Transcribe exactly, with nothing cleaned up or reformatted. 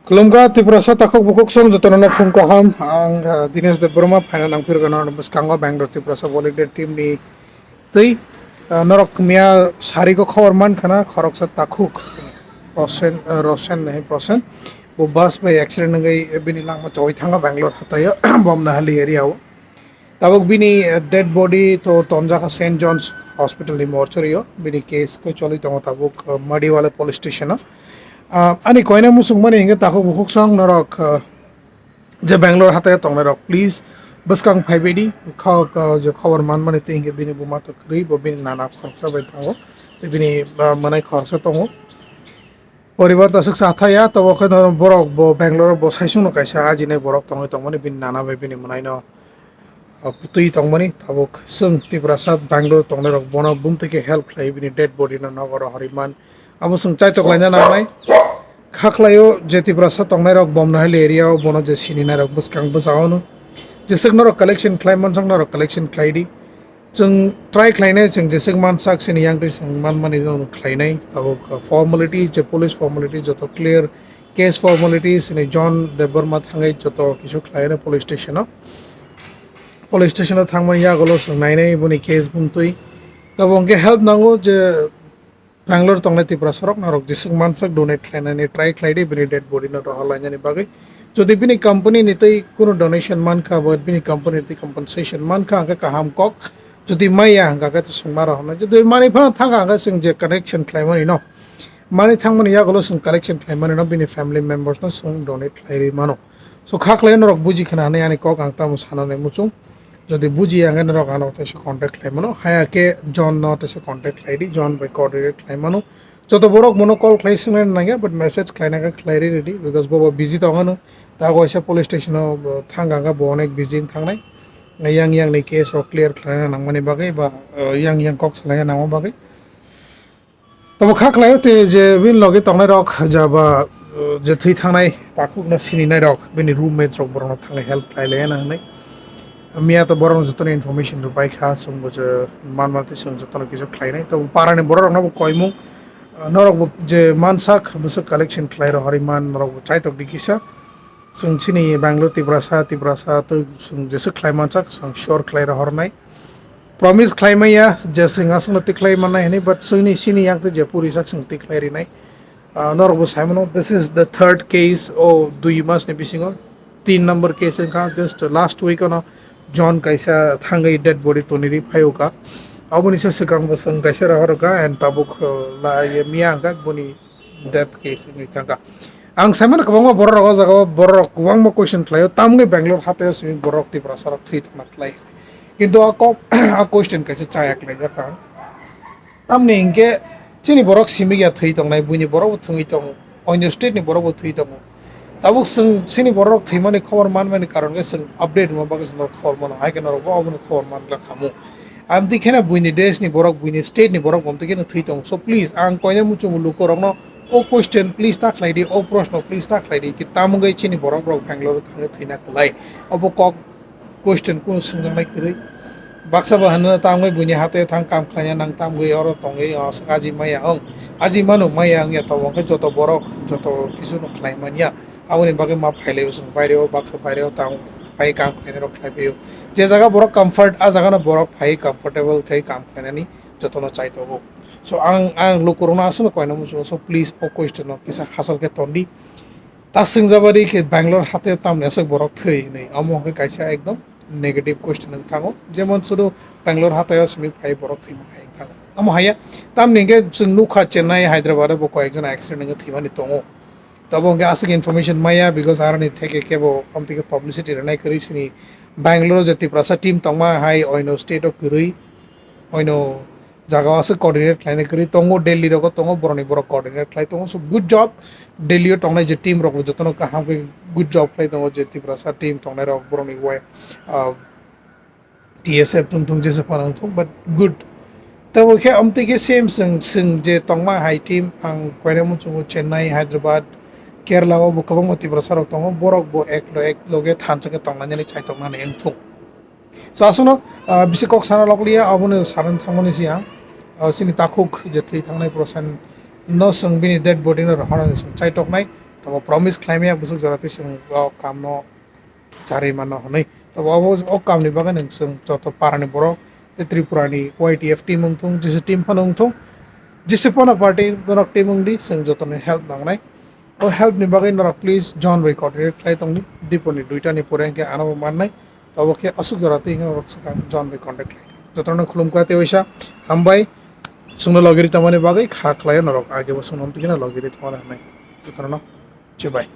Khulumkha Tiprasa takhuk bukhuk song jotono no phung kaham. Ang, ah, Dinesh Debbarma phaina nangphirgano bwskango Bangalore Tiprasa volunteer team ni twi, ah, norok miya sarigo khobor mankhana khoroksa takhuk Rosen, ah, Rosen nahi Prosen. Bo bus bai accident wngwi bini langma chawai thanga Bangalore hataio Bomnahali area o. Tabuk bini, eh, dead body to tonjak Saint John's Hospital ni mortuary o. Bini case khe choli tongo tabuk, eh, Madiwala police station o. Ah, ani koina muchungmani hinkhe takhuk bukhuk song norok, eh, je Bangalore hataio tongnai rok, please bwskang phaibaidi. Kho-, kho-, je khobor manmani twi hinkhe bini buma to kwrwi, bo bini nana khoroksa bai tongo, tei bini, ah, mwnai khoroksa tongo. Poribar to aswk sa thaya, tobo khe no borok bo Bangalore bo saisung no kaisa ajinai borok tongwi tongmani bini nana bai bini mwnaino, ah, twi tongmani. Tabuk chwng Tiprasa Bangalore tongnai rok bono bumtwi khe help khlai bini dead body no nogo rohorwi man. Abo chwng chaitok laina nangnai. Kha khlaio je Tiprasa tongnai rok Bomnahali area o bono je sininai rok bwskang bwsa ono. Jeswk norok collection khlai mansang norok collection khlai di. Chwng try khlainai, chwng jeswk mansak sini yang twi chwng manmani no khlainai. Tabuk, uh, formalities, je police formalities joto clear, case formalities ni John Debbarma thangwi joto kisu khlainai police station o. Police station o thangmani yagulo chwng nainai boni case bumtwi. Tabuk hwnkhe help nango je Bangalore tongnai Tiprasa rok norok jeswk mansak donate khlainani try khlai di, bini dead body no rohor lainani bagwi. Jodi bini company ni tei kunu donation mankha, ba bini company ni tei compensation mankha, hwnkhe kaham kok. Jodi maya, hwnkha khe to chwng ma rohornai. Jodi manwi phano thangkha, hwnkhe chwng je collection khlaimani no, manwi thangmani yagulo chwng collection khlaimani no, bini family members no chwng donate khlaiwi mano. So, kha khlai norok buji khna hwnwi ani kok ang tamo sanani muchung. Jodi buji ya hwnkhe norok ano teisa contact khlai mano. Haya khe John no teisa contact khlai di, John bai coordinate khlai mano. Joto borok bono call khlai swngnai nangya, but message khlaina khe khlai ri ridi, because bo bo busy tong ano. Ta kaisa police station o, bo thang kha, bo onek busy wng thangnai. Yang yang ni case rok clear khlaina nangmani bagwi ba, uh, yang yang kok salaina nangma bagwi. Tamo kha khlaio tei je bini logi tongnai rok jaba, uh, je thwi thangnai takhuk no sininai rok, bini roommate rok borok no thangwi help khlai lai na hwnwi. Miya to borok no jotono information rw pai kha, chwng bo je manma tei chwng jotono kisu khlai nai. To para ni borok rok no bo koimung, uh, norok bo je mansak bwswk collection khlai rw hori man norok bo chaitok di kisa. Chwng chini Bangalore Tiprasa, Tiprasa twi chwng jeswk khlai mansak, chwng sure khlai rohornai. Promise khlai maya je chwng aswkno twi khlai mannai hwnwi, but chwngni chini yang twi je puri sak chwng twi khlai rinai. Ah, norok bo sai mano, this is the third case o dui mas ni bisingo. Tin number case wngkha, just last week ono John kaisa thangwi dead body tonwi ri phaio kha. Aboni se swkang bo chwng kaisa rohor kha and tabuk, uh, la ye miya hwnkha boni death case wngwi thangkha. Ang sai mano kwbangma borok rok o jaga o borok rok kwbangma question khlaio, tamni Bangalore hataio simi borok Tiprasa rok thwi tongna khlai. Kintu a kok, a question kaisa chaya khlaijak kha. Tamni hinkhe chini borok simi ya thwi tongnai, buini borok bo thwi tongo, onyo state ni borok bo thwi tongo. Tabuk chwng chini borok thwimani khobor manmani karon khe chwng update rwma bagwi chwng khobor mano, hai khe norok bo obono khobor man glak khamu. Amtwi kheno buini desh ni borok, buini state ni borok bo amtwi kheno thwi tongo. So please, ang koina muchungo lukurokno o question please ta khlai di, o proshno please ta khlai di, ki tamungwi chini borok rok Bangalore thangwi thwina kwlai. Obo kok question kunu swngjaknai kwrwi. Baksa bo hwnna tamungwi buini hate thang kam khlaina nang tamungwi oro tongwi o swk aji maya wng. Aji manu maya wngya tabuk hwnkhe joto borok joto kisu no khlai manya. Aboni bagwi ma phailai o chwng baire o baksa baire o tang pai kam khlainai rok khlai phaio. Je jaga borok comfort, a jaga no borok phai comfortable khai kam khlainani jotono chai tongo. So ang, ang lukurokno aswkno koina muchungo, so please o question no kisa hachal khe tondi. Ta swngjabadi khe Bangalore hataio tamni aswk borok thwi hinwi, omo hwnkhe kaisa ekdom negative question wng thango, jemon sudu Bangalore hataio simi phai borok thwi mankhai wng thango. Omo haya tamni hwnkhe chwng nukha Chennai, Hyderabad o bo koyekjon accident wngwi thwimani tongo. Tabo hwnkhe aswk information maya, because aroni theke kebo amtwi khe publicity rwnai kwrwi sini Bangalore je Tiprasa team tongma hai oino state o kwrwi, oino jaga o aswk coordinate khlainai kwrwi tongo, Delhi rogo tongo, borokni borok coordinate khlai tongo. So good job, Delhi o tongnai je team rok bo jotono kaham khe good job khlai tongo, je Tiprasa team tongnai rok borokni wai, ah, T S F tong thung, jesa panang thung, but good. Tabo khe amtwi khe same chwng, chwng je tongma hai team, ang koina muchungo Chennai, Hyderabad, Kerala o bo kwbangma Tiprasa rok tongo, borok bo ek lo ek loge thansa khe tongnani chai tongnani wng thung. So aswkno, ah, bisi kok sana lokliya, abono sanan thangmani si ang, ah, chini takhuk je thwi thangnai Prosen no chwng bini dead body no rohornani chwng chai toknai. Abo promise khlaimaya bwswk jora twi chwng o kamno charwi mano hwnwi. Tabo abo o kamni bagwi nwng chwng joto parani borok tei Tripurani Y T F team wng thung, G C team phano wng thung, G C phano party norok team wng di, chwng jotoni help nangnai. O help ni bagwi norok please John bai contact khlai tongdi. Diponi duitani pore hwnkhe ano bo mannai. Tabo khe aswk jora twi hwnkhe norok swkang John bai contact khlai. Jotono khulumkha tei waisa hambai. Chwngno logi ri tongmani bagwi kha khlaio norok, age bo chwngno twi kheno logi ri tongmani hwnwi. Jotono chubai.